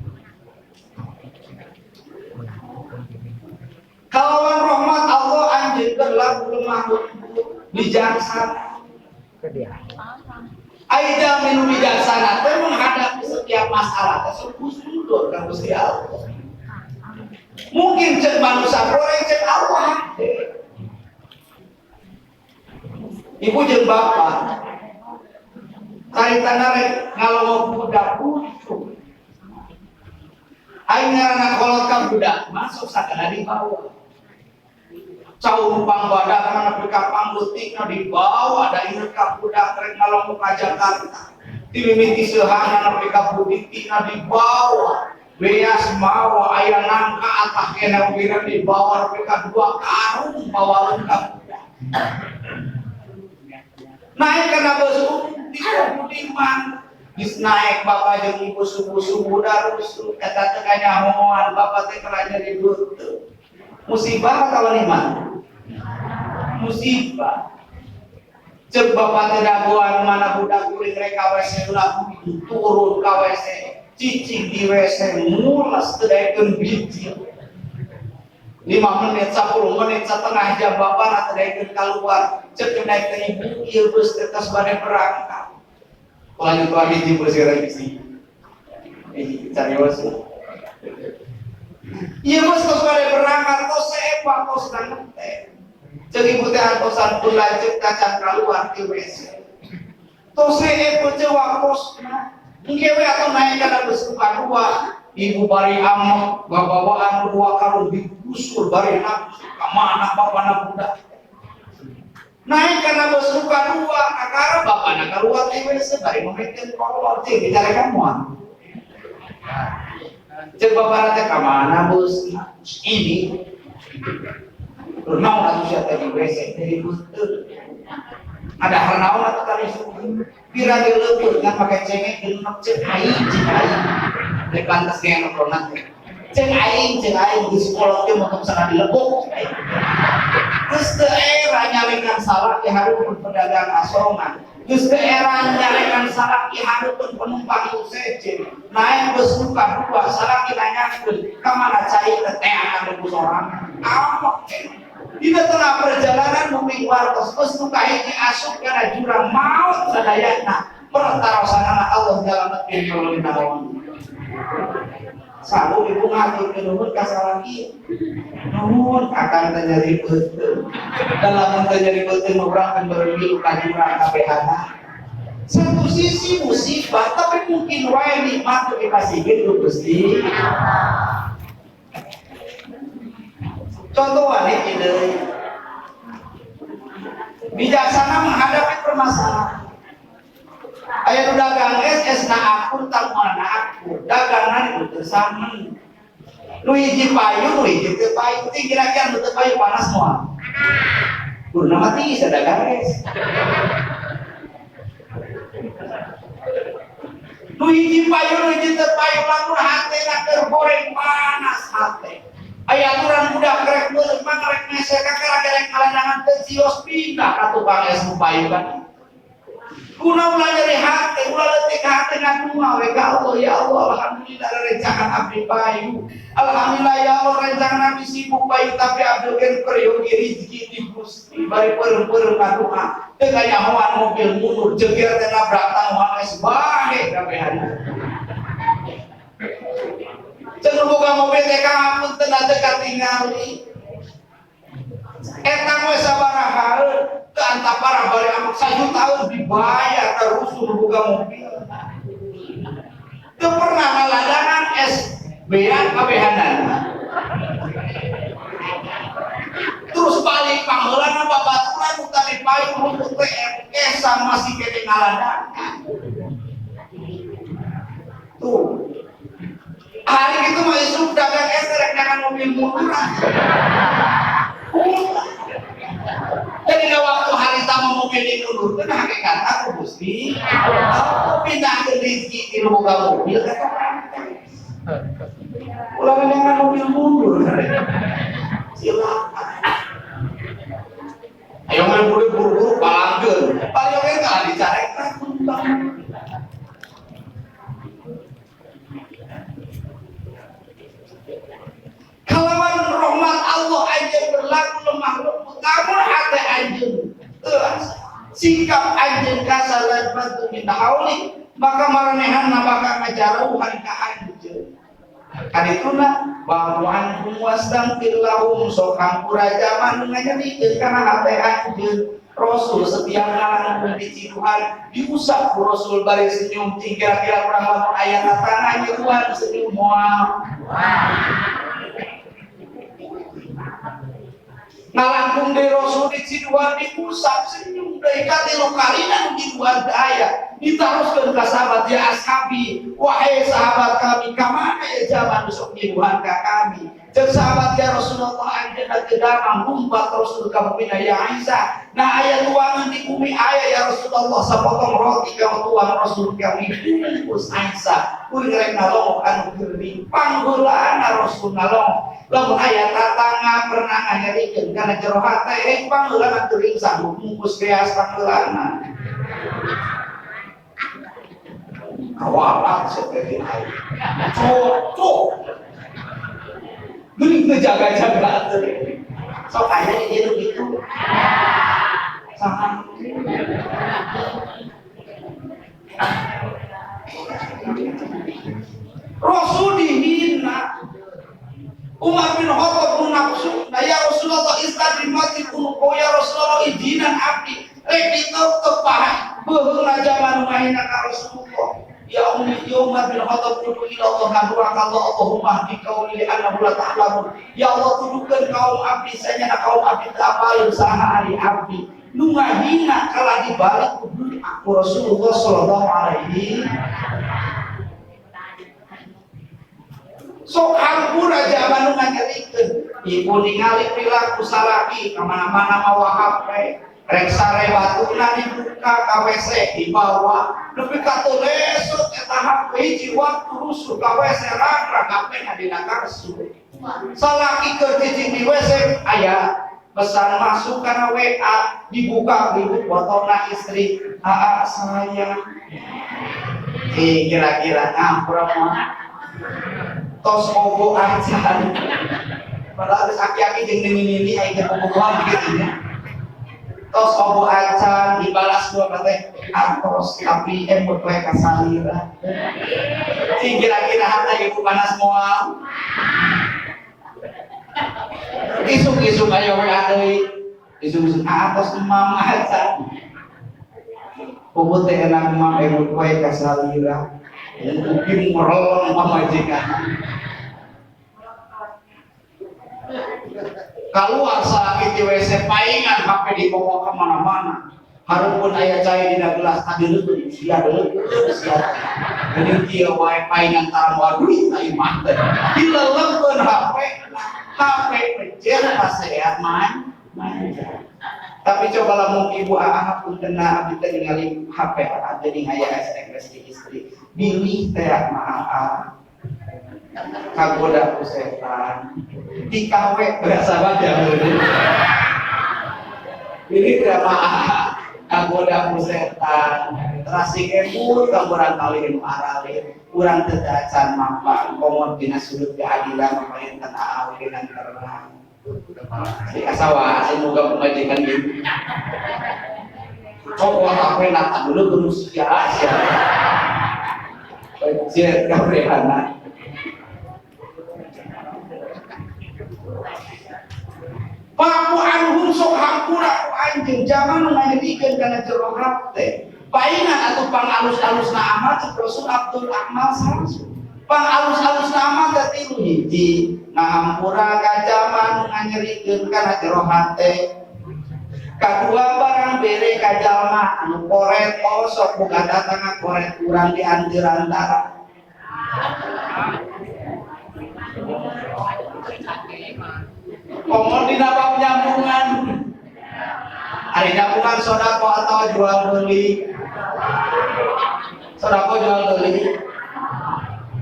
Kalawan rahmat Allah anjeun berlaku lemah lembut bijaksana. Aida minu bijaksana teh menghadapi setiap masalah teh sok husnudon ka Gusti Allah. Mungkin cek manusia goreng cek Allah. Ibu jeung bapak caritana rek ngalomok budak lucu. Aing ngaranna kolot ka budak masuk sakana dibawa. Cau pangbadak kana nepi ka panglutikna dibawa da inget ka budak rek ngalomok ka Jakarta. Ti mimiti seuhana nepi ka buditina dibawa. Beas mawa aya nangka atah kena ugiran di bawah mereka 2 karung bawa lengkap. Naik karena bus di Budiman. Geus naik bapak jeung ibu subuh-subuh darusuh eta teh kanyahoan bapak teh kana nyeri beuteung. Musibah atawa nikmat? Musibah. Cek bapak teh dagoan mana budak kuring rek ka WC ulah turun ka WC. Cicing di WC mulas teu daekeun biji. 5 menit, 10 menit, setengah jam bapak teu daekeun kaluar. Cek naik teh ibu ieu geus teh tos bade berangkat. Lanjut lagi hiji beus revisi. Hiji carios. Ieu geus tos bade berangkat tos seepak tos nangete. Cek ibu teh antosan pun lanjut kacan kaluar ti WC. Tos seep teh waktosna. Engke we atuh naik kana bus kadua, ibu bari amek babawaan 2 karung digusur bari nafsu ka mana bapana budak. Naik kana bus kadua, kakara bapana kaluar ti WC bari memikeun kolor cing dicarekan moal. Ceuk bapana teh ka mana bus ini? Naon atuh sia teh di WC teh ribut teu. Ada harnaon atuh tadi subuh. Pira ge leupeut ngan make cengek genep ceuk aing ceuk aing. Rek pantes ge anu korona teh. Ceuk aing geus kolot ge motor sana dilebok ceuk aing. Geus teu era nyalekan salak di hareupeun pedagang asongan. Geus teu era nyalekan salak di hareupeun penumpang UCC. Naik bus luka 2 salaki nanyakeun ka mana cai teh teangan ku sorangan. Amok teh. Di tengah perjalanan muming wartos bus nu kahiji asup kana jurang maut sadayana pertarosanana Allah nyalametkeun melalui naon. Sanggup ibu ngaturkeun nuhun ka salaki. Nuhun akang teh nyeri beuteung. Da lamun teh nyeri beuteung mah urang kan beureum ka jurang kabehana. Satu sisi musibah tapi mungkin wae nikmat teu dipasihkeun ku Gusti. Contoh ane ide bijaksana menghadapi permasalahan. Aya nu dagang es, es na akur tamuan na akur, dagangan itu teu samen. Nu hiji payu, nu hiji teu payu, teh kira-kira nu teu payu panas moal. Kurna mati bisa dagang es. Nu hiji payu, nu hiji teu payu, lamun hatena keur goreng panas hate. Aya aturan budak rek beuleum mah rek meser kakara gerek ngalandangan teu cios pindah ka tukang es nu payu kan. Guna ulah nyeri hate, ulah leutik hate ngadua we ka Allah, ya Allah alhamdulillah rencangan abdi payu. Alhamdulillah ya Allah rencangan abdi sibuk payu tapi abdi gen peryogi rezeki di Gusti bari peureum-peureum ngadoa. Teu kanyahoan mobil mundur jeger teh nabrak tamuan es bae kabehan. Cek nu boga mobil teh ka ampun teu teu katingali. Eta we sabaraha teu antapara bari amuk sajutaeun dibayar ka rusuh nu boga mobil. Teu pernah ngaladangan es bean kabehanana. Terus balik pangheulana babaturan nu tadi payung rumput teh esa masih kene ngaladangan. Tuh. Hari itu mah isuk dagang es rek dagang mobil munduran. Jadi waktu hari sama mobil dimundurkeun hakikat aku Gusti. Aku pindah ke rezeki di boga mobil kata. Ulah ngan mobil mundur. Silakan. Ayo mun buru-buru balangkeun. Paling oge kalah dicarek. Kalawan rahmat Allah anjeun berlaku lemah lembut, namun hati anjeun sikap anjeun kasalan bantu min hauli, maka maranehanna bakal ngajarauhan ka anjeun. Kadituna wa anhum wastaghfir lahum sok hampura jaman nganyerikeun kana hate anjeun. Rasul setiap ngalangkung di Ciduhan diusap ku Rasul bari senyum cing kira-kira urang lamun aya ka tanah nyeruan senyum moal. Ngalangkung di Rasul di Ciduhan diusap senyum. Embung deui katilu kalina nu nyiduhan teu aya. Ditaroskeun ka sahabat, ya ashabi, wahai sahabat kami, ka mana ya jalma nu sok nyiduhan ka kami? Ceuk sahabat, ya Rasulullah anjeunna teu damang lumpat Rasul ka bumi ya Aisyah. Nah aya tuangan di bumi aya ya Rasulullah sapotong roti ka tuang Rasul kami bungkus Aisyah. Kuring rek nalongok anu geuning pangheulana Rasul nalongok. Lamun aya tatangga pernah nganyerikeun kana jero hate pangheulana teuing sanggup bungkus beas pangheulana. Kawalat seperti air. Cocok. Geuning teu jaga-jaga teu. Sok aya di dieu kitu. Saha? Rasul dihina. Umar bin Khattab nafsu, nah ya Rasulullah istadrimati kunuko ya Rasulullah izinan abdi rek ditutup paha beuheung zaman ngahina ka Rasulullah. Ya Ummi Umar bin Khattab tuduh ila Allah ngadua ka Allah Allahumma hdi qaumi li annahu la ta'lamun. Ya Allah tuduhkeun kaum abdi sanyana kaum abdi teu apaleun saha ari abdi nu ngahina kalah dibalik kudu aku Rasulullah sallallahu alaihi. Sok hampura zaman nu nganyerikeun ibu ningali perilaku salaki ka mana-mana mawa HP rek sare batuna dibuka ka WC dibawa nepi ka tulesut eta HP hiji waktu rusuh ka WC rang-rang HP na dina karsu salaki keur cicing di WC aya pesan masuk kana WA dibuka ibu fotona istri aa sayang kira-kira ngampura mah tos ogo acan padahal geus aki-aki jeung nini-nini aya teh bobogohan kitu nya tos ogo acan dibalas dua teh atos tapi emut we ka salira cing kira-kira harta ibu panas moal isuk-isuk aya WA deui isuk-isuk atos emam acan puguh teh enak emam emut we ka salira mungkin merelong pamajikan keluar salaki di WC paingan HP dibawa kemana-mana harupun aya cai dina gelas tadi leukeun sia leukeun sia geuning kieu wae paingan tara moal duit ai mah teh dilelengkeun HP HP pejer paseat man manja. Tapi coba lamun ibu aa punten abdi teh ningali HP aa jadi ngaya SMS di istri bilih teh mah aa kagoda ku setan dikawe berasa baja bilih teh mah aa kagoda ku setan terasing emut ka murang kali nu aralit urang teu acan mampa komo dina sudut keadilan pamainten aa dina terang si asawa semoga pemajikan gitu cokot apa nata dulu terus ya sia pencet kabrehana paku anhum sok hampura ku anjeun zaman nu nganyerikeun kana jero hate paingan atuh pangalus-alusna amal cek Rasul Abdul Akmal Samsu pangalus-alusna amal teh tilu hiji ngahampura ka jalma nu nganyerikeun kana jero hate kadua barang bere ka jalma anu koret osok boga datang koret urang di antir-antara komo dina bab nyambungan ari nyambungan sedekah atau jual beli sedekah jual beli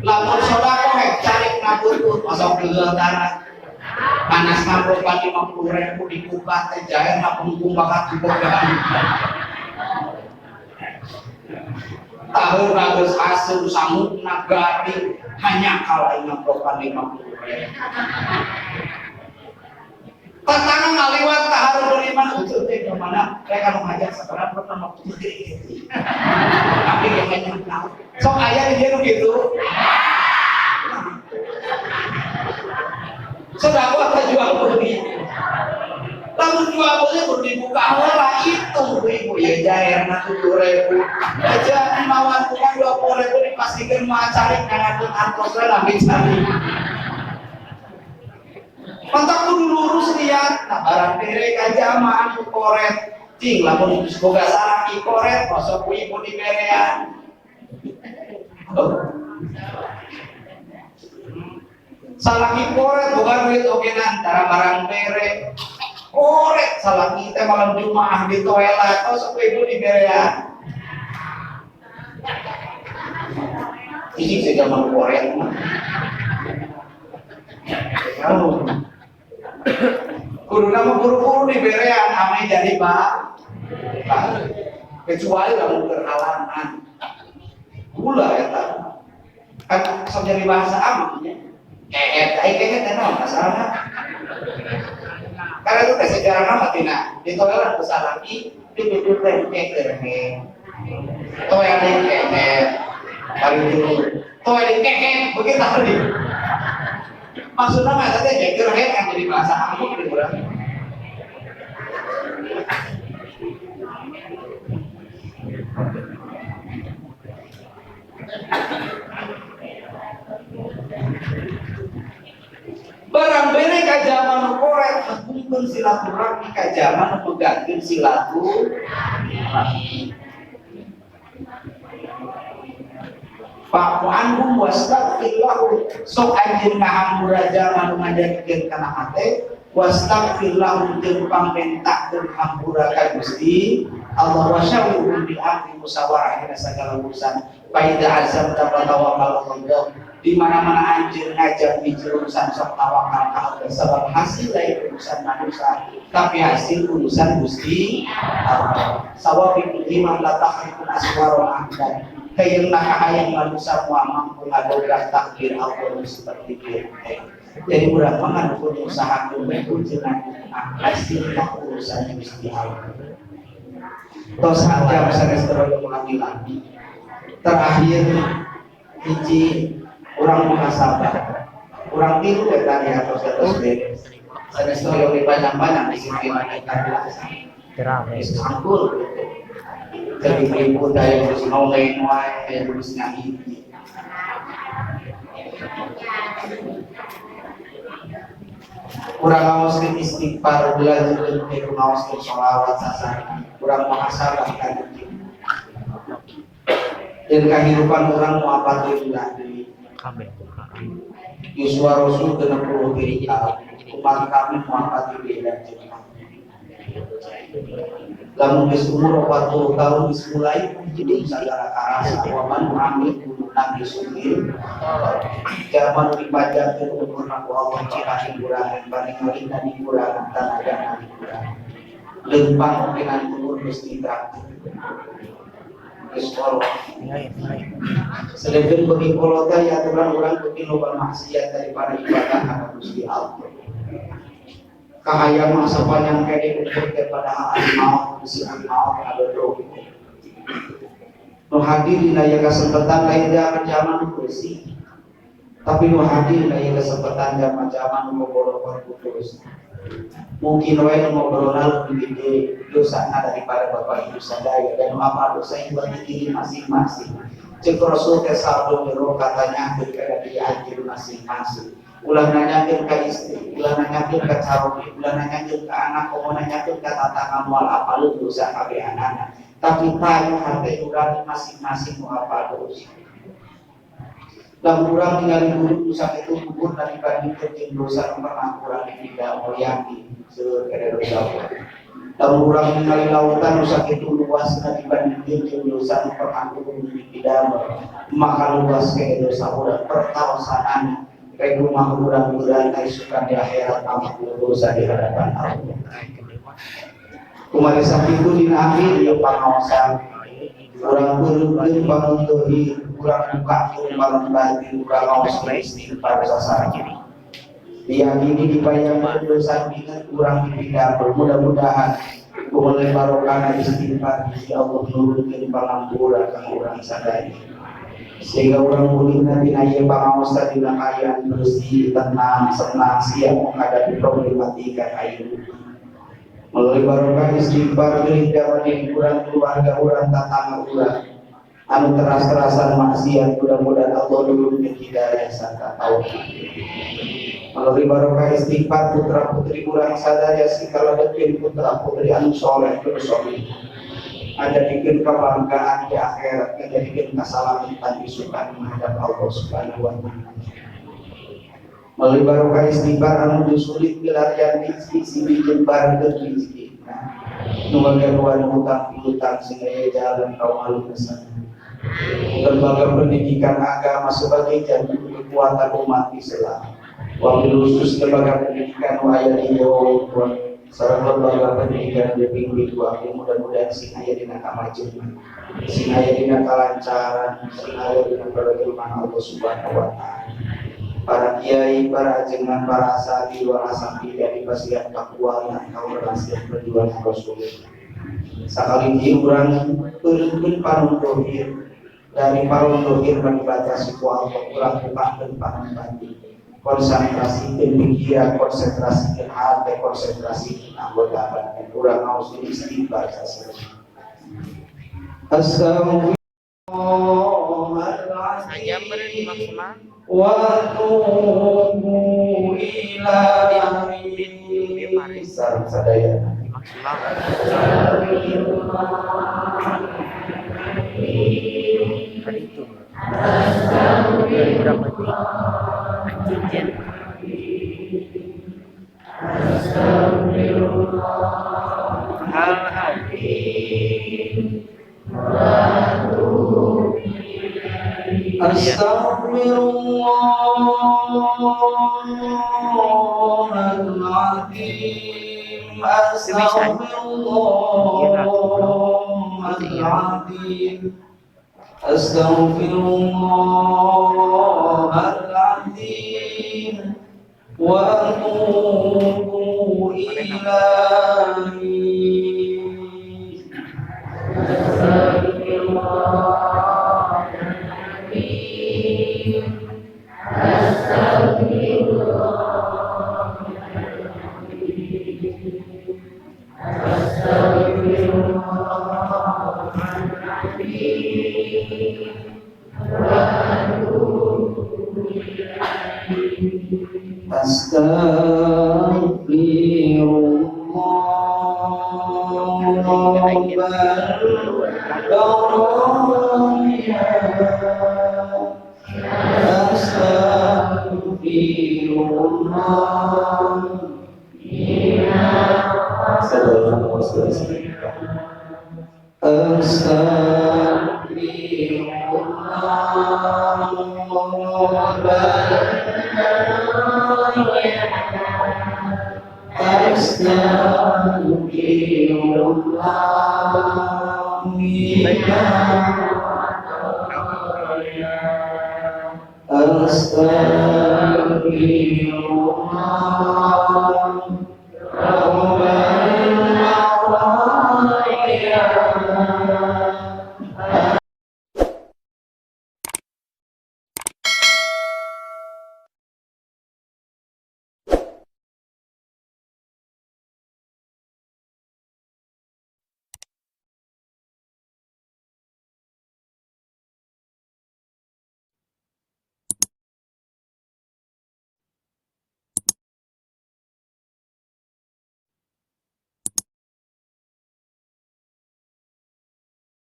lamun sedekah hek cari ngabutut masuk geuleuh tanah panas ngampropan 50.000 dibuka teh jahe ngapungkung bakat dibogaan tahun bagus asum sangupna garing hanya kalah ngampropan 50.000 Tatangga ngaliwat ka hareupeun iman ucul teh ka mana rek anu ngajak sabaran pertama putih tapi ge hanya sok aya di dieu nu kitu sedekah teh jual beli lamun jual beli kudu dibuka heula hitung ku ibu ya jaerna 7.000 aja mawan kumaha 20.000 dipastikeun moal cari ngangakeun artos we lami cari Mantap kudu lurus lihat, nah barang bere ka jamaah anu koret. Cing lamun geus boga salaki koret osok ku ibu diberean. Oh. Salaki koret boga duit oge antara barang bere. Koret salaki teh malam Jumaah di toilet osok ku ibu diberean. Ini zaman koret mah. Kuduna mah buru-buru diberean ame jadi pak. Kecuali lamun berhalangan. Gula eta. Kan sok jadi bahasa amnya. Kehet, ai kehet teh naon asalna? Karena itu teh sejarah mah tina. Di toilet ku salaki ditutur teh keher. Toilet kehet. Bari tilu. Toilet kehet begitu tadi. Maksudnya mah eta teh jeger head kan jadi bahasa amuk di urang. Barang bere ka zaman nu koret ngagungkeun silaturahmi ka zaman nu megangkeun silaturahmi. Fa'fu anhum wastaghfir lahum sok anjeun ngahampura jalma nu ngajarkeun kana hate wastaghfir lahum jeung pangmentakeun hampura ka Gusti Allah wa syawirhum bil amri musyawarah dina sagala urusan fa idza azamta fatawakkal 'alallah di mana-mana anjeun ngajak hiji urusan sok tawakal ka Allah sabab hasil lain urusan manusia tapi hasil urusan Gusti Allah sawabi liman la tahrikun aswarul ahdan kayang kahayang manusia moal mampu ngadobrak takdir Allah seperti itu. Jadi urang mah kudu usahakeun we cenah hasil urusan Gusti Allah. Tos jam sanes terlalu lami. Terakhir hiji urang muhasabah. Urang tilu eta di atos atos beres. Sanes terlalu panjang-panjang di sini kita biasa. Geus angkul gitu. Jadi ibu daya terus ngomongin wae aya terus nyanyi. Urang ngaoskeun istighfar dilanjutkeun ku ngaoskeun sholawat sasana. Urang muhasabah ka diri. Dan kehidupan urang mau apa deui ulah deui. Yuswa Rasul 63 tahun. Umat kami mau apa deui beda jeung lamun geus umur 40 tahun geus mulai jadi sagala karasa wa man amil nabi sugir jalma nu dipajarkeun umurna ku Allah bakal dikurangan paling-paling dikurangan tanaga dikurangan leumpang oge umur geus ditraktir geus kolot sedengkeun beuki kolot teh aturan urang beuki loba maksiat daripada ibadah ka Gusti Allah. Kahayang masa panjang kene umur teh padahal maot bisi maot ngadodro. Nu hadir dina ieu kasempatan lain zaman nu bersih. Tapi nu hadir dina ieu kesempatan zaman-zaman nu ngobolokan ku terus. Mungkin wae nu ngobrolna lebih gede dosana daripada bapak ibu sadaya dan nu apa dosa yang buat diri masing-masing. Ceuk Rasul teh sabdo katanya kepada diri anjeun masing-masing. Ulah nanyakeun ka istri, ulah nanyakeun ka caroge, ulah nanyakeun ka anak, komo nanyakeun ka tatangga moal apaleun dosa kabehanana. Tapi tanya hate urang masing-masing nu apa dosa. Lamun urang ningali guru nu sakitu gugur dibandingkeun jeung dosa nu pernah urang dipida yakin seueur kada dosa. Lamun urang ningali lautan nu sakitu luas dibandingkeun jeung dosa nu pernah urang dipida maka luas ke dosa urang pertarosanana. Rek rumah urang-urang kaisukan di akhirat ampun dosa di hadapan Allah. Kumari sakitu dina akhir ieu pangaosan urang beureum panuntuhi urang buka urang batin urang ngaos istighfar sasarang. Diyakini dibayangkeun dosa ingat urang dipindah mudah-mudahan kumulai barokah istighfar Gusti Allah nurunkeun pangampura ka urang sadaya. Sehingga orang pulih nanti naya pangaosan dina kaayaan bersih, tenang, senang, siap menghadapi problematika kayu. Melalui barokah istighfar gelinda di urang keluarga urang tatangga urang. Anu teras-terasan maksiat mudah-mudahan Allah dulu hidayah sarta taufik. Melalui barokah istighfar putra putri urang sadaya sing kalebetin putra putri anu soleh terus soleh. Ngajadikeun kebanggaan di akhirat, ngajadikeun kasalamatan isukan menghadap Allah Subhanahu wa taala. Melalui barokah istighfar anu sulit milarian rezeki sing dijembarkeun rezeki. Nu gaduhan hutang piutang sing aya jalan kaum alus. Lembaga pendidikan agama sebagai jantung kekuatan umat Islam. Wabil khusus lembaga pendidikan nu aya di Jawa sareng lembaga pendidikan di pinggir waktu mudah-mudahan sing aya dina kamajuan, sing aya dina kalancaran, sing aya dina keridhaan Allah Subhanahu wa taala. Para kiai, para ajengan, para asatidz, wal asatidah dipasihan kekuatan kaurasian perjuangan Rasulullah. Sakali di urang peureun panon dohir dari panon dohir dibatasi ku Allah urang bukakeun panon batin. Konsentrasi pikiran, konsentrasi hati, konsentrasi anggota badan. Urang ngaos istighfar sasarengan. Astagfirullahaladzim wa atubu ilaihi. Sareng sadayana. Astaghfirullahaladzim, astaghfirullahaladzim, astaghfirullahaladzim wa atubu ilaihi. Astaghfirullahaladzim, astaghfirullahaladzim, astaghfirullahaladzim wa atubu ilaihi. Astagfirullah.